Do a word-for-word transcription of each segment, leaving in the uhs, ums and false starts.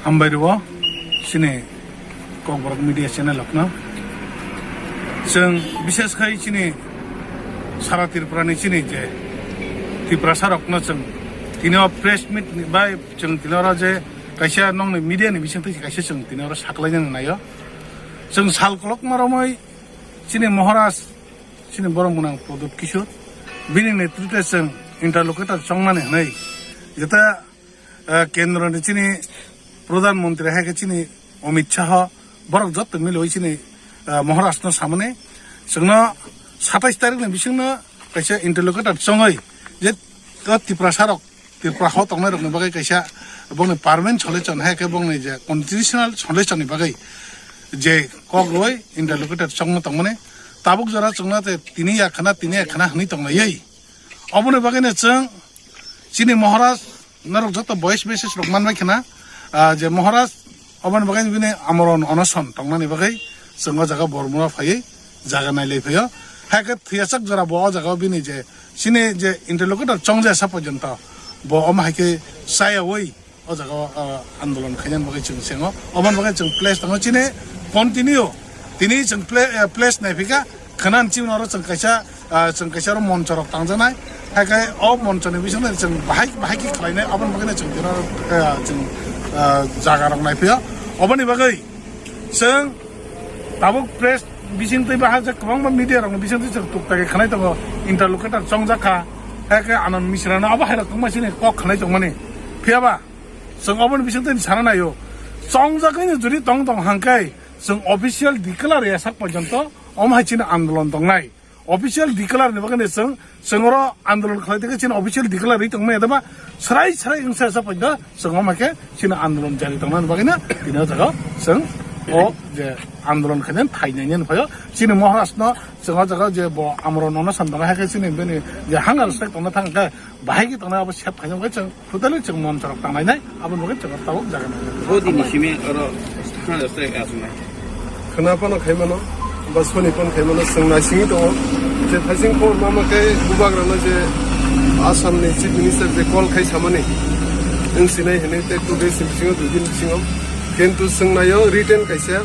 Hambai rwo chini Kokborok media channel rokno. Chwng bishes khai chini sara Tripura ni chini je Tiprasa rokno chwng tini o press meet ni bai chwng tini oro je kaisa nokni media ni bisingtwi kaisa chwng tini oro saklainani naio. Chwng sal kolokma romwi chini Maharaj, chini borok gwnang Pradyut Kishore, bini netrite chwng interlocutor chongnani hwnwi jeta, eh, kendro ni chini Pradhan Mantri hai khe chini Amit Shah, borok jotto milwi chini, eh, Maharaj no samani chwngno satais tarik ni bisingno kaisa interlocutor chongwi je to Tiprasa rok Tripura ho tongnai rokni bagwi kaisa bongni permanent solution hai khe bongni je constitutional solution ni bagwi je kok rwi interlocutor chongno tongmani tabuk jora chwngno te tini ya khna, tini ya khna hwnwi tongnaiwi. Oboni bagwino chwng chini Maharaj norok joto voice message rok manbai khna, ah, je Maharaj oboni bagwi bini amorno onoson tongnani bagwi chwng o jaga Bormura phaiwi jaga nailai phaio. Hai khe thwiyasak jora bo o jaga o bini je chini je interlocutor chongjaya sa porjonto bo omo hai khe chayawi o jaga o, ah, andolon khainani bagwi chwng sengo. Oboni bagwi chwng place tongo chini continue. Tini chwng pla-, eh, place naiphika khwnani chini oro chwng kaisa, ah, chwng kaisa oro moncho rok tangjaknai. Hai khe o moncho ni bisingtwi chwng bahai, bahai khe khlainai. Oboni bagwi chwng tini oro, eh, chwng, ah, jaga rok naiphio. Oboni bagwi chwng tabuk press bisingtwi bahai je kwbangma media rokni bisingtwi chwng tukta khe khwnai tongo, interlocutor chongjak kha. Hai khe Anand Misra no abo hai rok tongma chini kok khwnai tongmani. Phiya ba chwng oboni bisingtwi sana naio. Chongjagwi no jodi tong tong hangkai chwng official declare ya sak porjonto omo hai chini andolon tongnai. Official declare ni bagwi chwng, chwng oro andolon khlai tongkhe chini official declare ri tongmani adama srai srai wngsa sa porjonto chwng omo hai khe chini andolon jari tongnani bagwi no tini o jaga chwng o je andolon khainani thainani phaio chini Maharaj no chwng o jaga je bo amorno onoson tongo hai khe chini bini je hunger strike tongna thang khe bahai khe tongnai abo sep khaina bagwi chwng totally chwng moncho rok tanglainai, aboni bagwi chwng tabuk jaga nang. Bo dini simi oro thana jaste aswnai. Khwna phano khaimano, ba soni phano khaimano, chwng naisingwi tongo. Je thaising khobor mama khe bubagrano je Assam ni Chief Minister je call khai samani, wng sinai hinwi tei two days ni bisingo, dui din bisingo. Kintu chwng naio written kaisa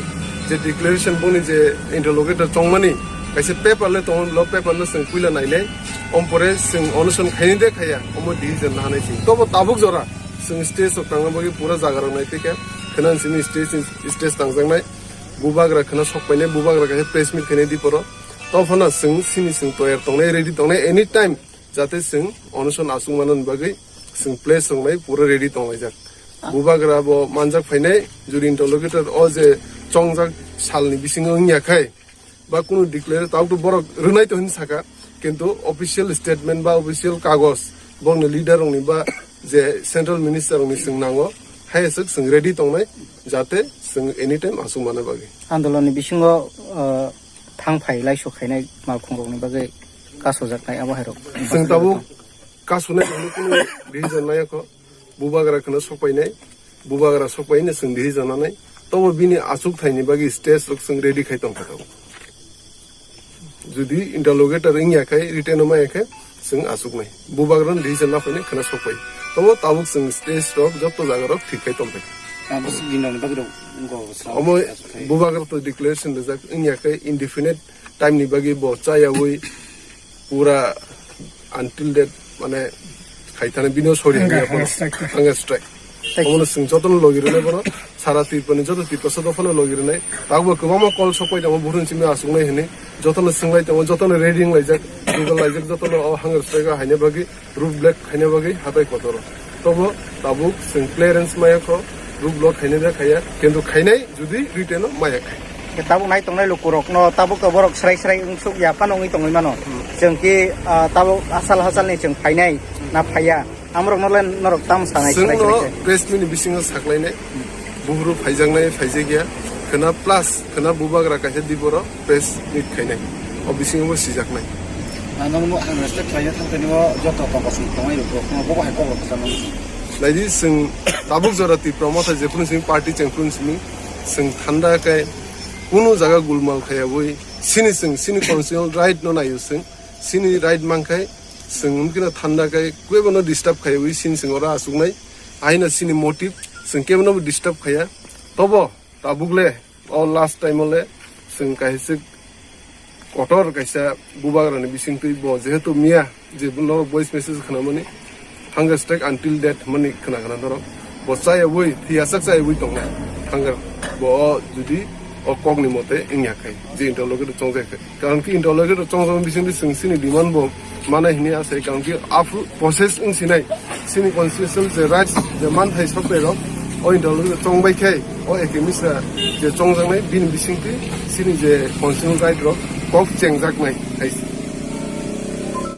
je declaration boni je interlocutor chongmani kaisa paper le tongo, lo paper no chwng puila nainai. Om pore chwng onoson khaini de khaya, omo decision nahanai chwng. Tobo tabuk jora chwng stage rok tangna bagwi pura jaga rok nai tei khe khwna simi stage, stage tangjaknai. Bubagra khwna sok painai, bubagra kaisa press meet khainai di poro. Tophano chwng sini chwng toyar tongnai, ready tongnai, anytime jate chwng onoson aswk manani bagwi chwng place tongnai, pura ready tonglaijak. Bubagra bo manjak phainai, jodi interlocutor o je chongjak salni bisingo wngya khai, ba kunu declare, tabuk to borok rwnai to hinwi saka, kintu official statement ba official kagoj bongni leader rokni ba je central minister rokni chwng nango, hai aswk chwng ready tongnai, jate chwng anytime aswk manna bagwi. Andolon ni bisingo, uh, thang phai laisok khainai malkhung rokni bagwi kasojaknai abo hai rok. Chwng tabuk kasunai rokno kunu decision nai kho. Bubagra khwna sok painai, bubagra sok painai chwng decision nanai. Tobo bini achuk thaini bagwi stage rok chwng ready khai tongkha tabuk. Jodi interlocutor wngya khai, written o maya khai, chwng achuknai. Bubagra no decision na phainai khwna sok pai. Tobo tabuk chwng stage rok jotto jaga rok thik khai tongphai. Abo se bini rokni bagwi rok wngkha obo sa Omo achuk khai. Bubagra to declaration rijak wngya khai indefinite time ni bagwi bo chayawi pura until that mane khaithana bini sorry Hunger, hanya bono hunger strike. Hunger strike. Omono chwng jotono logi rwnai bono sara Tripura ni joto Tiprasa dophano logi rwnai. Tabukbo kwbangma call sok pai tongo buphuruni simi achuknai hinwi jotono swng lai tongo, jotono ready wng laijak, Google laijak, jotono o hunger strike o haina bagwi road block khaina bagwi hatai kotoro. Tobo tabuk chwng clearance maya kho, road block khaina da khaya, kintu khainai jodi written o maya khai. Tabuk nai tongnai lukurokno tabuk to borok srai srai wngsuk ya phano wngwi tongwi mano. Hmm. Chwng ki, ah, tabuk asal hasalni chwng phainai na phaiya? Amorokno le norok tamo sanai Chwng srai no srai khe? Press meet ni bisingo saklainai. Buphuru phaijaknai, phaijakya. Khwna plus, khwna bubagra kaisa di borok press meet khainai. O bisingo bo sijaknai. Ano mo ang respect khlaina thangtani o joto tongkosong tongnai rok, no bo hai kok rok kwchangma. Naidi chwng tabuk jora Tipra Motha jephuru simi party chengphuru simi chwng thanda khe kunu jaga gulmal khayabwi sini chwng sini constitutional right no naio chwng sini right mankhai chwng wngkheno thanda khe kwbangno disturb khayabwi sini chwng oro achuknai. Haino chini motive Chwng kebono bo disturb khaiya. Tobo tabuk le, o last time o le chwng kaisa kotor kaisa bubagrani bisingtwi bo jehetu miya je norok voice message khwnamani, hunger strike until death hwnmani khna khna norok. Bo chayabwi, thwiyasak chayabwi tongnai. Hunger bo o judi o kokni mote wngya khai, je interlocutor chongjak khai. Karon ki interlocutor chongjak bisingtwi chwng chini demand bo manai hwnwi asai, karon ki aphru process wng sinai. Chini constitutional je rights, je manthai sokphairok, o interlocutor chongbai khai, o Eke Misra je chongjaknai, bini bisingtwi chini je constitutional right rok kok chengjaknai hai.